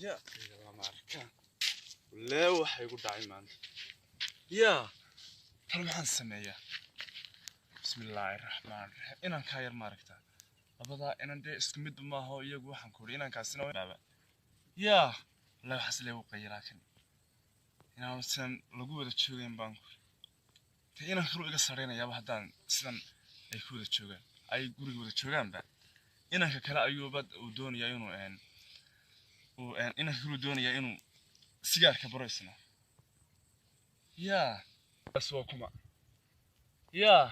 Ya lama arkaan. Lee waxay igu dhacay maanta. Yaa tal maxaan sameeyaa? Bismillaahi raxmaan raxiim. Inankaa yar ma aragtaa? Labadaa inan dee isku midba maaho iyagu waxaan ku idhi inankaasina waa yaa wallahi waxaas lee u qayilaa kan inaanu sidan lagu wada joogayn baan ku dee inan kalu iga sareynayaaba haddaan sidan ay ku wada joogaan ay guriga wada joogaanba inanka kale ayuuba uu doonayaa inuu uu inanka kale uu doonayaa inuu sigaarka baro isna. Yaa bas waa kuma yaa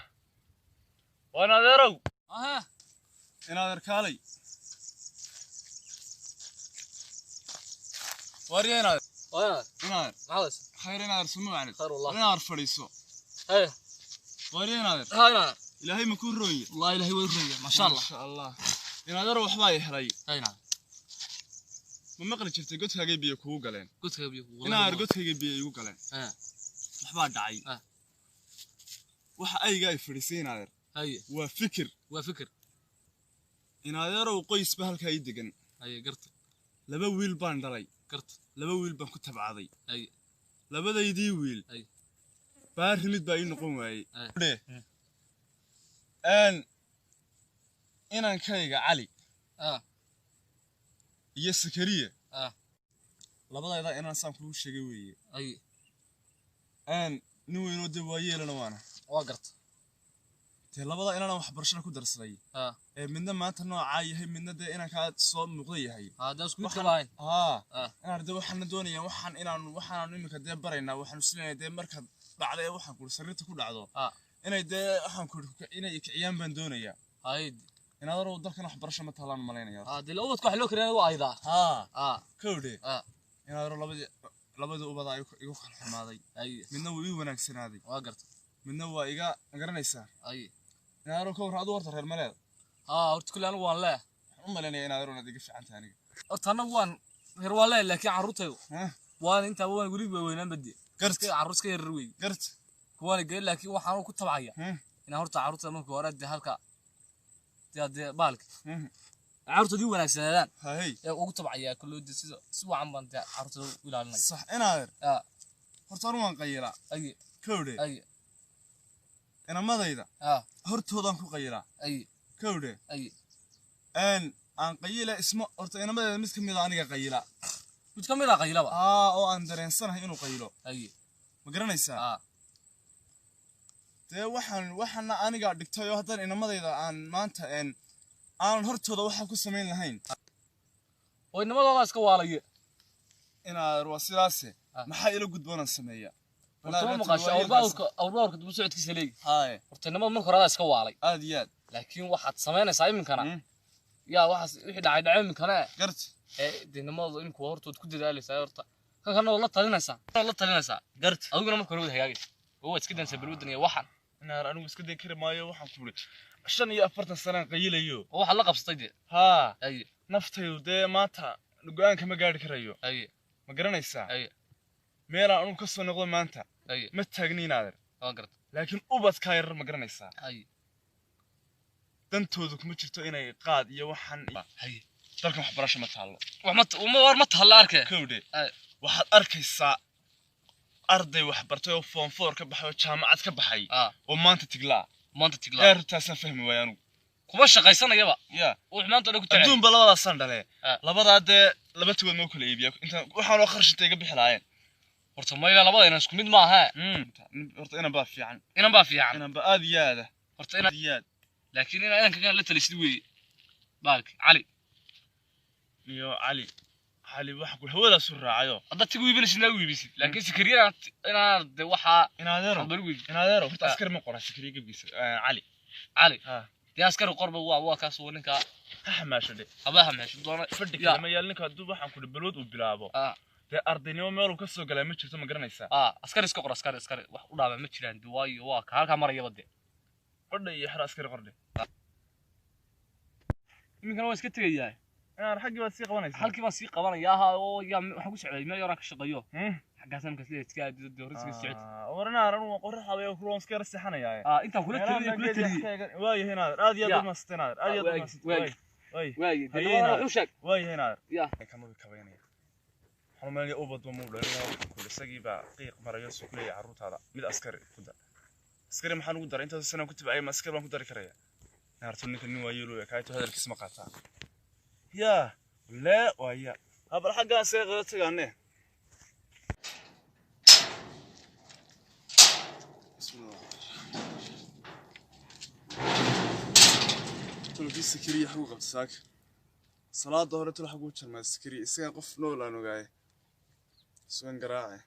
waan adeerow. Aha. In adeer kaalay waarya in adeer. Waa in adeer. Maxaa? Khayr in adeer suma wacnid. Khayr wallah. In adeer fadhiiso. Hey. Waarya in adeer. Ha ina. Ilaahay ma kuu roonye? Wallahi ilaahay way roonye. Ma sha Allah. Masha Allah. In adeer waxbaa i helay. Ha ina. Ma maqli jirtay godkaagay biyo kugu galeen? Godka biyo kugu. In adeer godkaagay biyo igu galeen. Ha. Waxbaa dhacay. Ha. Waxa ayga ay fadhiisay in adeer. Hay. Waa fikir. Waa fikir. In adeerow qoysba halkaa ii degan. Hay garta. Laba wiil baan dhalay. Garta. Laba wiil baan ku tabcaday. Hay. Labadaydii wiil. Hay. Baarri mid baa ii noqon waayey. Hay. Een inankayga Cali. Ah. Iyo Sakariye. Ah. Labadayda inaan saan kugu sheegay weeye. Hay. Een nin weynoo dee waa yeelana waana. Waa garta. Dee labada inaan waxbarashada ku darsaday. Ah. Ee midna maanta noocaa yahay midna dee inankaa soo muuqda yahay. Ha da isku mid kala ahayn. Haa. Ah. Inaan dee waxaan doonayaa waxaan inaan waxaan imika dee baraynaa waxaan isleeyahay dee markaad dhacdo ee waxaan kuri sariirta ku dhacdo. Ah. Inay dee waxaan kuri inay kiciyaan baan doonayaa. Hay. In adeer dalkan waxbarasho ma taalaan malaynayaa. Ha dee ubadku wax loo kariyaa waa aydaa. Haa. Ah. Kowdhe. Ah. In adeer labadii ubada ay igu kala xumaaday. Hay. Midna wuu ii wanaagsanaaday. Waa garta. Midna waa iga garanaysaa. Hay. In adeer ka war adigu horta reer maleed. Ha horta kulli anigu waan leeyahay. Waxaan u malaynayaa in adeer inaad iga fiican tahay aniga. Horta anagu waan reer waan leeyahay laakiin carruurtaydu. Ha? Waan intaa waan weli weynaan badii. Garta. Carruur iska yar weey. Garta. Kuwaana geel laakiin waxaan ku tabcaya. Inaan horta carruurta marka hore dee halka dee baalka. Carruurtoodu wanaagsanaadaan. Hay. Ee ugu tabcaya kullu dee sida si wacan baan dee carruurta u ilaalinay. Sax in adeer. Ah. Horta anigu waan qayilaa. Ay. Kowdhe. Ay. Inamadayda. Ah. Hortoodaan ku qayilaa. Ay. Kowdhe. Ay. Een aan qayila isma horta inamadayda mid ka mid ah aniga qayila. Mid ka mid ah qayilaba. Ah oo aan dareensanahay inuu qayilo. Ay. Ma garanaysaa? Ah. Dee waxaan aniga dhigtay oo haddana inamadayda aan maanta een aan hortooda waxa ku samayn lahayn. Oo inamadooda iska waalaya. Inaad waa sidaas. Maxaa ila gudboonaan sameeyaa? Horta ma maqasho awrbaawrka dib u socodkiisa leegi. Haye. Horta inamada marka hore iska waalay. Aad iyo aad. Laakiin waxaad samaynaysaa iminkana. Yaa waxaas wixii dhacay dhacay iminkana. Garta. Ee dee inamada iminku hortood ku dadaalaysaa horta. Kan kalena waad la talinaysaa. Waad la talinaysaa. Garta. Adiguna marka hore waad hagaagaysaa. Oo waad iska dansaa balwaddan iyo waxan. Inaar anigu iska day kari maayo waxaan ku uri 45 sanaan qayilayo. Oo waxaad la qabsatay dee. Haa. Ay. Naftaydu dee maanta go'aan kama gaari karayo. Ay. Ma garanaysaa? Ay. Meel aan anigu ka soo noqdo maanta. Ay. Ma taagni in adeer. Waa garta. Laakiin ubadka yar ma garanaysaa? Ay. Dantoodu kuma jirto inay qaad iyo waxan. Hay. Dalkan waxbarasho ma taalo. Wax ma war ma taalo arkay. Kowdhe. Ay. Waxaad arkaysaa arday wax bartay oo form 4 ka baxay oo jaamacad ka baxay. Oo maanta tiglaa. Maanta tiglaa. Ee runtaasaan fahmi waayay anigu. Kuma shaqaysanayaba. Ya. Wax maanta dhan ku tacay. Adduunba labadaasaan dhalee. Labadaa dee laba tigood ma kala iibiyaa. Intaan waxaan oo kharash intay iga bixi lahaayeen. Horta mayla labada inaan isku mid ma aha. Horta inan baa fiican. Inan baa fiican. Inan baa aad iyo aad. Horta inan iyo aad. Laakiin inaan inanka kan la talisid weeye. Baalki Cali. Iyo Cali. Cali waxa ku hawadaas u raacayo. Hadda tigu iibinaysid naa iibisid. Laakiin Sakariya inaad de waxa inaad barigu iibin. Inaad horta askari ma qoraa Sakariya gabgiisa. Cali. Cali. Ha. Dee askari qorba waa kaas oo ninka ha xamaasho de. Haba xamaasho doona. Fadhi kale ma yaal ninka hadduu waxaan ku balwad uu bilaabo. Dee ardaynimo meel uu ka soo galay ma jirto ma garanaysaa? Askari iska qor askari wax u dhaaba ma jiraan dee waayo waa ka halka marayaba dee. Qordhay iyo xero askari qordhay. Iminkana waa iska tegayaa. Inaad xaggii baad sii qabanaysaa. Halkii baan sii qabanayaa ha oo yaa waxaan ku socday meel yaraan ka shaqeeyo. Xaggaas markaas leeyahay iska aadido dee hore iska socod. War inaad anigu qorrax habay ku roon iska yar seexanayaa. Intaan kula taliyay kula taliyay. Waayahay inaad aad iyo aad u maasatay inaad aad iyo aad u maasatay. Waay. Waay. Dee waa u sheeg. Waayahay inaad. Ya. Kama kabaynaya. Waxaan u malaynayaa ubadba muu dhalin, waxaan ku idhi isagii baa qiiq marayo, suu ku leeyahay carruurtaada mid askari ku dar. Askari maxaan ugu daray? Intaas sanaan ku tabcayay, ma askari baan ku dari karaya? Naartu ninka nin waayeelu ekaato, hadalkiis ma qaataa. Yaa lee waaya habal xaggaa isaga qada tagaane. Tolkii Sakariya xagu qabta saaka salaada hore, tol xaguu jarmaa Sakariya? Isagan qof nool aan ogaaye, sugan garaace.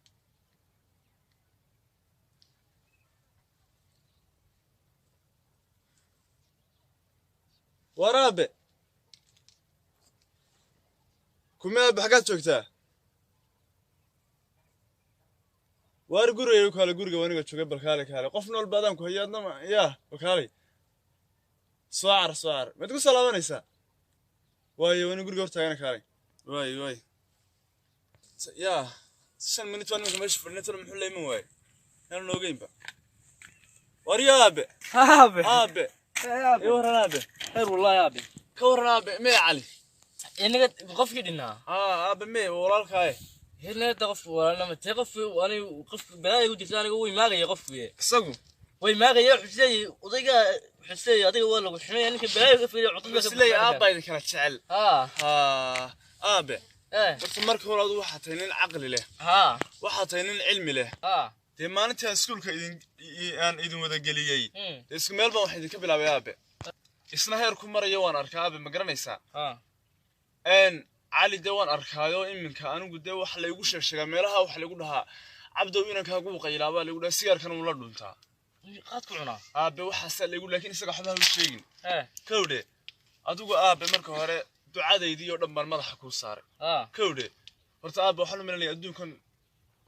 Waraabe kume aabe, xaggaad joogtaa? Waar gurigay kaale, guriga waniga joogay. Bal kaale, kaale, qof nool baadaan ku hayo adna yaa. Bal kaalay, soo car, soo car, maad ku soo laabanaysaa? Waayo wani guriga hortaagana, kaalay. Waayo waayo, yaa 5 minut baan iminka meesha fadhinay. Talo muxuu layman waaye? Yaanu noogeynba. War yaa aabe. Aabe. Aabe, ii waran aabe. Khayr wallahi aabe. Ka waran aabe, mee Cali? Inaga qofkii dhinaa. Aa aabe, mee walaalkaaye? Inaga qof walaalnama tee, qof aniga qof balaa igu jirta, aniga way maagaya qofkii. Isagu way maagaya, xusleey odayga, xusleey adiga waa lagu xumaya, ninka balaa iga fiiriya cudurka. Isleey aabba idin kala jecel. Haa. Haa aabe. Eh. Horta marka hore adu waxaa tahay nin caqli leh. Haa. Waxaa tahay nin cilmi leh. Haa. Dee maalintii aan iskuulka idin aan idin wada geliyey, Mm. dee isku meel baan wax idinka bilaabay aabe. Isna heer ku maraya waan arkaa aabe, ma garanaysaa? Haa. N Cali dee waan arkaayo iminka anigu dee waxa laygu sheeg sheegaa meelaha, waxa laygu dhahaa Cabdow inankaagu qaylaabaa laygu dhahaa, sigaarkana wuu la dhuntaa. Qaad ku cunaa. Aabe waxaasaa laygu, laakiin isaga waxba ha u sheegin. Eh. Kowdhe adigu aabe, marka hore ducadaydii oo dhan baan madaxa kuu saaray. Haa. Kowdhe horta aabe, waxaan u malanaya adduunkan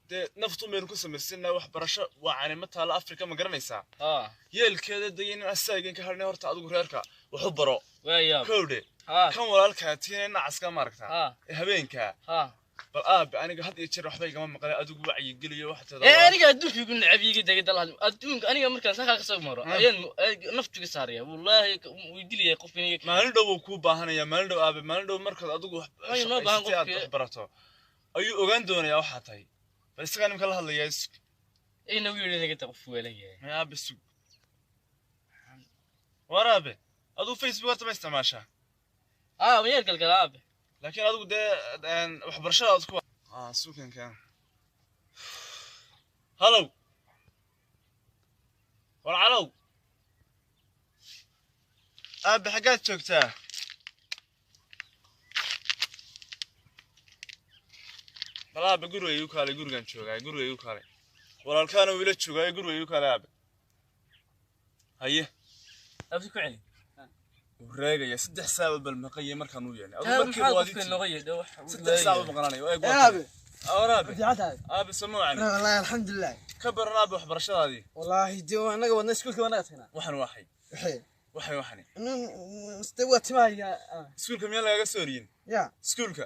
dee naftu maynu ku samaysanaa, waxbarasho waa canimo taalla Afrika, ma garanaysaa? Haa. Yeelkeeda daya nin asaagan ka hadhnay, horta adigu reerka waxu baro. Waaya. Kowdhe Haa. kan walaalkaa tiina nacaska ma aragtaa? Haa. Ee habeenkaa. Haa. Bal aabe aniga had iyo jeer waxba igama maqlay, adigu wacyigeliyo wax tada. Ee aniga adduunka igu necab, iga degay dal adduunka. Aniga markaan sakaa kasoo maro ayaan naftiga saaraya, wallaahi way dilaya qofka iniga. Maalin dhow wuu kuu baahanaya, maalin dhow aabe, maalin dhow markaad adigu wax Ay, noo baahan shaqaysatay aad qofkii. wax barato ayuu ogaan doonayaa waxaa tahay. Bal isagaa nimka la hadlayaa, sug. Inagu yidhi inaga ta qof weelan yahay. May aabe, sug. War aabe, adigu Facebook horta ma isticmaashaa? Aa mayeer galgala aabe. Laakiin adigu dee waxbarashada aad ku suukanka. Halow, war calow aabe, xaggaad joogtaa? Bal aabe guriga igu kaalay, gurigaan joogaa, guriga igu kaalay. Walaalkaana wuu ila joogaa, guriga igu kaalay aabe. Haye. Abti ku celi. Wuu reegaya 3 saac bal maqaya markaan u yeelnay. Taa Adigu markiiba maxaa waad qofka ii nooga yeedho wax 3 saac buu maqnaanaya. Eeg waa aabe. War aabe. Fiicantahay? Aabe samo wacni. Wallaahi alxamdulilah. Ka baran aabe waxbarashadaadii. Wallaahi dee anaga wadna iskuulka wanaga tagnaa. Waxan waxay Waxay waxay waxani de waa timahayga. Iskuulka miyaan lagaga soo eriyin? Ya. Iskuulka.